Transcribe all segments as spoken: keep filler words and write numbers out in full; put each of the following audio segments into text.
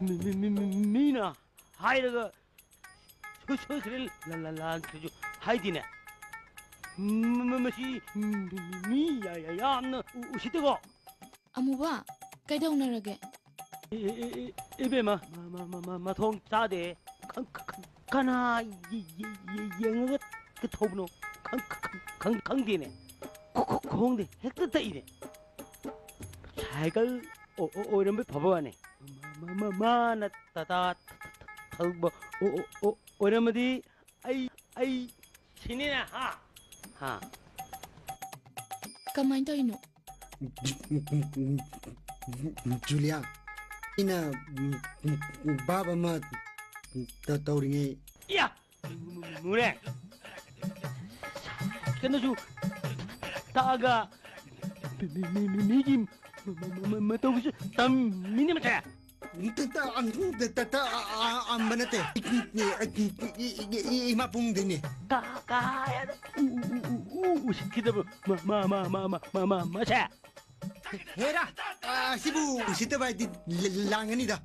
ꯃꯤ-, ꯃꯤ-, ꯃꯤ-, ꯃꯤ-, ꯃꯤꯅ ꯍꯥꯏꯔꯒ ꯁꯣꯏ-, ꯁꯣꯏꯈ꯭ꯔꯦ ꯂꯥ-, ꯂꯥ-, ꯂꯥꯟꯈ꯭ꯔꯦꯁꯨ ꯍꯥꯏꯗꯦꯅꯦ꯫ ꯃ-, ꯃ-, ꯃꯁꯤ ꯃꯤ ꯌꯥ-, ꯌꯥ-, ꯌꯥꯝꯅ ꯎ-, ꯎꯁꯤꯠꯇꯦꯀꯣ꯫ ꯑꯃꯨꯕ, ꯀꯩꯗꯧꯅꯔꯒꯦ? ꯏ-, ꯏ-, ꯏ-, ꯏ-, ꯏꯕꯦꯝꯃ, ꯃ-, ꯃ-, ꯃ-, ꯃ-, ꯃꯊꯣꯡ ꯆꯥꯗꯦ꯫ ꯈꯪ-, ꯈꯪ-, ꯈꯪ-, ꯀꯅꯥ ꯌꯦ-, ꯌꯦ-, ꯌꯦ-, ꯌꯦꯡꯉꯒ ꯊꯧꯕꯅꯣ? ꯈꯪ-, ꯈꯪ-, ꯈꯪ-, ꯈꯪꯗꯦꯅꯦ꯫ ꯈꯣ-, ꯈꯣ-, ꯈꯣꯡꯗꯤ ꯍꯦꯛꯇ ꯇꯛꯏꯅꯦ꯫ ꯁꯥꯏꯀꯜ ꯑꯣ-, ꯑꯣ-, ꯑꯣꯏꯔꯝꯕ ꯐꯕ ꯋꯥꯅꯦ꯫ ꯃ-, ꯃ-, ꯃ-, ꯃꯥꯅ ꯇꯥꯇꯥ ꯊ-, ꯊ-, ꯊ-, ꯊꯧꯕ ꯑꯣ-, ꯑꯣ-, ꯑꯣ-, ꯑꯣꯏꯔꯝꯃꯗꯤ ꯑꯩ, ꯑꯩ ꯁꯤꯅꯤꯅꯦ, ꯍꯥ? ꯍꯥ? ꯀꯃꯥꯏꯅ ꯇꯧꯔꯤꯅꯣ? ꯖꯨꯂꯤꯌꯥ, ꯑꯩꯅ ꯚꯥꯞ ꯑꯃ ꯇ-, ꯇꯧꯔꯤꯉꯩ꯫ ꯏꯌꯥ! ꯃꯨꯔꯦ! ꯀꯩꯅꯣꯁꯨ ꯇꯥꯛꯑꯒ ꯃꯤ-, ꯃꯤ-, ꯃꯤ-, ꯃꯤꯒꯤ ꯃ-, ꯃ-, ꯃ-, ꯃ-, ꯃꯇꯧꯒꯤꯁꯨ ꯇꯝꯃꯤꯅꯦ ꯃꯁꯦ꯫ ꯇ-, ꯇ-, ꯑ-, ꯇ-, ꯇ-, ꯇ-, ꯑ-, ꯑ-, ꯑꯝꯕ ꯅꯠꯇꯦ꯫ ꯏ-, ꯏ-, ꯏꯃꯥ ꯄꯨꯡꯗꯩꯅꯦ꯫ ꯀꯥ-, ꯀꯥ-, ꯎ-, ꯎ-, ꯎ-, ꯎ-, ꯎ-, ꯎꯁꯤꯠꯈꯤꯗꯕ ꯃ-, ꯃ-, ꯃ-, ꯃꯁꯦ꯫ ꯍꯦꯔꯥ, ꯑ, ꯁꯤꯕꯨ ꯎꯁꯤꯠꯇꯕ ꯍꯥꯏꯗꯤ ꯂ-, ꯂ-, ꯂꯥꯡꯒꯅꯤꯗ꯫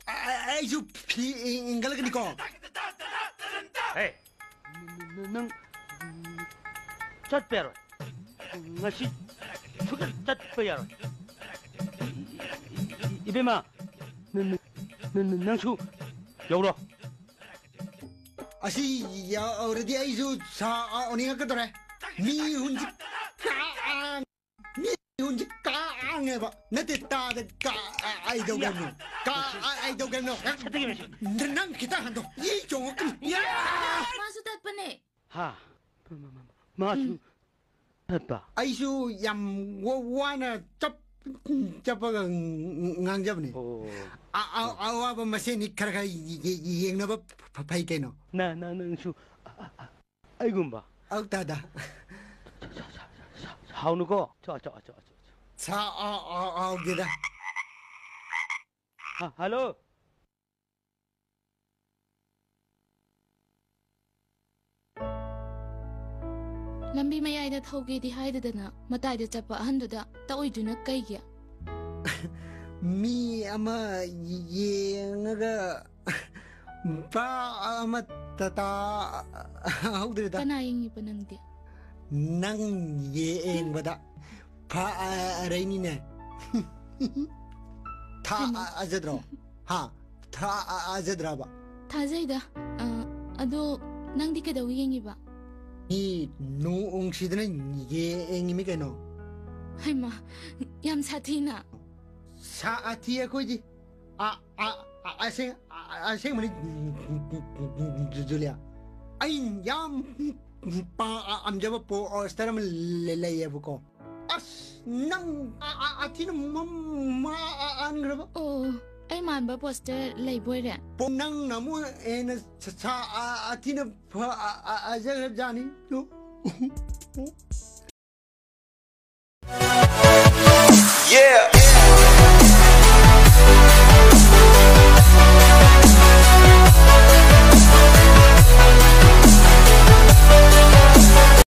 ꯑ, ꯑ, ꯑꯩꯁꯨ ꯐꯤ ꯏ-, ꯏꯟꯒꯠꯂꯛꯀꯅꯤꯀꯣ꯫ ꯍꯦ, ꯅ-, ꯅ-, ꯅ-, ꯅꯪ ꯆꯠꯄ ꯌꯥꯔꯣꯏ꯫ ꯉꯁꯤ ꯁꯨꯛꯆꯠ ꯆꯠꯄ ꯌꯥꯔꯣꯏ꯫ ꯏ-, ꯏ-, ꯏ-, ꯏꯕꯦꯝꯃ, ꯅ-, ꯅ-, ꯅ-, ꯅ-, ꯅꯪꯁꯨ ꯌꯧꯔꯣ꯫ ꯑꯁꯤ ꯌꯧꯔꯗꯤ ꯑꯩꯁꯨ ꯁꯥ ꯑꯣꯟꯅꯤꯡꯉꯛꯀꯗꯧꯔꯦ꯫ ꯃꯤ ꯍꯨꯟꯖꯤꯛ-, ꯃꯤ ꯍꯨꯟꯖꯤꯛ ꯀꯥꯡꯉꯦꯕ꯫ ꯅꯠꯇꯦ, ꯇꯥꯗ ꯀꯥ-, ꯑ-, ꯑꯩ ꯇꯧꯒꯦ ꯍꯥꯏꯕꯅꯣ꯫ ꯀꯥ-, ꯑ-, ꯑꯩ ꯇꯧꯒꯦ ꯍꯥꯏꯕꯅꯣ꯫ ꯁꯠꯇꯒꯤ ꯃꯁꯤ꯫ ꯅ-, ꯅꯪ ꯈꯤꯇꯪ ꯍꯟꯗꯣ꯫ ꯏ ꯆꯣꯡꯉꯛꯀꯅꯤ꯫ ꯃꯥꯁꯨ ꯇꯠꯄꯅꯦ꯫ ꯍꯥ? ꯃ-, ꯃ-, ꯃ-, ꯃꯥꯁꯨ ꯎꯝ꯫ ꯇꯠꯄ? ꯑꯩꯁꯨ ꯌꯥꯝ ꯋꯥ-, ꯋꯥꯅ ꯆꯞ-, ꯆꯞꯄꯒ ꯉ-, ꯉꯥꯡꯖꯕꯅꯦ꯫ ꯑꯣ꯫ ꯑ-, ꯑ-, ꯑꯋꯥꯕ ꯃꯁꯦꯟꯅꯤ ꯈꯔ ꯈꯔ ꯌꯦ-, ꯌꯦ-, ꯌꯦꯡꯅꯕ ꯐ-, ꯐꯩ ꯀꯩꯅꯣ꯫ ꯅ-, ꯅ-, ꯅꯪꯁꯨ ꯑ-, ꯑ-, ꯑ-, ꯑꯩꯒꯨꯝꯕ? ꯑꯧ, ꯇꯥꯗ꯫ ꯁꯥ-, ꯁꯥ-, ꯁꯥ-, ꯁꯥ-, ꯁꯥ-, ꯍꯥꯎꯅꯨꯀꯣ꯫ ꯆꯣ, ꯆꯣ, ꯆꯣ, ꯆꯣ, ꯆꯣ꯫ ꯁꯥ, ꯑ, ꯑ, ꯍꯥꯎꯗꯦꯗ꯫ ꯍ-, ꯍꯜꯂꯣ꯫ ꯂꯝꯕꯤ ꯃꯌꯥꯏꯗ ꯊꯧꯒꯦꯗꯤ ꯍꯥꯏꯗꯗꯅ ꯃꯇꯥꯏꯗ ꯆꯠꯄ ꯑꯍꯟꯗꯨꯗ ꯇꯛꯎꯏꯗꯨꯅ ꯀꯩꯒꯤ? ꯃꯤ ꯑꯃ ꯌꯦꯡꯉꯒ ꯄꯨꯔꯥ ꯑꯃ ꯇ-, ꯇꯥꯍꯧꯗ꯭ꯔꯦꯗ꯫ ꯀꯅꯥ ꯌꯦꯡꯉꯤꯕ ꯅꯪꯗꯤ? ꯅꯪ ꯌꯦꯡꯕꯗ ꯐꯔꯩꯅꯤꯅꯦ꯫ ꯊꯥ ꯍꯩꯃꯥ꯫ ꯑ-, ꯑꯖꯗ꯭ꯔꯣ? ꯍꯥ? ꯊꯥ ꯑ-, ꯑꯖꯗ꯭ꯔꯕ? ꯊꯥꯖꯩꯗ꯫ ꯑ, ꯑꯗꯣ ꯅꯪꯗꯤ ꯀꯩꯗꯧ ꯌꯦꯡꯉꯤꯕ? ꯃꯤ ꯅꯨꯡꯁꯤꯗꯅ ꯌꯦꯡꯉꯤꯃꯤ ꯀꯩꯅꯣ꯫ ꯍꯩꯃꯥ, ꯌꯥꯝ ꯁꯥꯊꯤꯅ꯫ ꯁꯥꯊꯤ ꯑꯩꯈꯣꯏꯗꯤ꯫ ꯑ-, ꯑ-, ꯑ-, ꯑꯁꯦꯡ-, ꯑ-, ꯑꯁꯦꯡꯕꯅꯤ, ꯖꯨ-, ꯖꯨꯂꯤꯌꯥ꯫ ꯑꯩ ꯌꯥꯝ ꯄꯥꯝꯖꯕ ꯄꯣꯁꯇꯔ ꯑꯃ ꯂꯩ-, ꯂꯩꯌꯦꯕꯀꯣ꯫ ꯑꯁ, ꯅꯪ ꯑ-, ꯑ-, ꯑꯊꯤꯅ ꯃ-, ꯃꯥ-, ꯑ-, ꯑꯟꯈ꯭ꯔꯕ? ꯑꯣ, ꯑꯩ ꯃꯥꯟꯕ ꯄꯣꯁꯇꯔ ꯂꯩꯕꯣꯏꯔꯦ? ꯄꯣ-, ꯅꯪꯅ ꯑꯃꯨꯛ ꯍꯦꯟꯅ ꯁ-, ꯁꯥ-, ꯑ-, ꯑꯊꯤꯅ ꯐ-, ꯑ-, ꯑ-, ꯑꯖꯈ꯭ꯔꯕꯖꯥꯠꯅꯤ꯫ Yeah.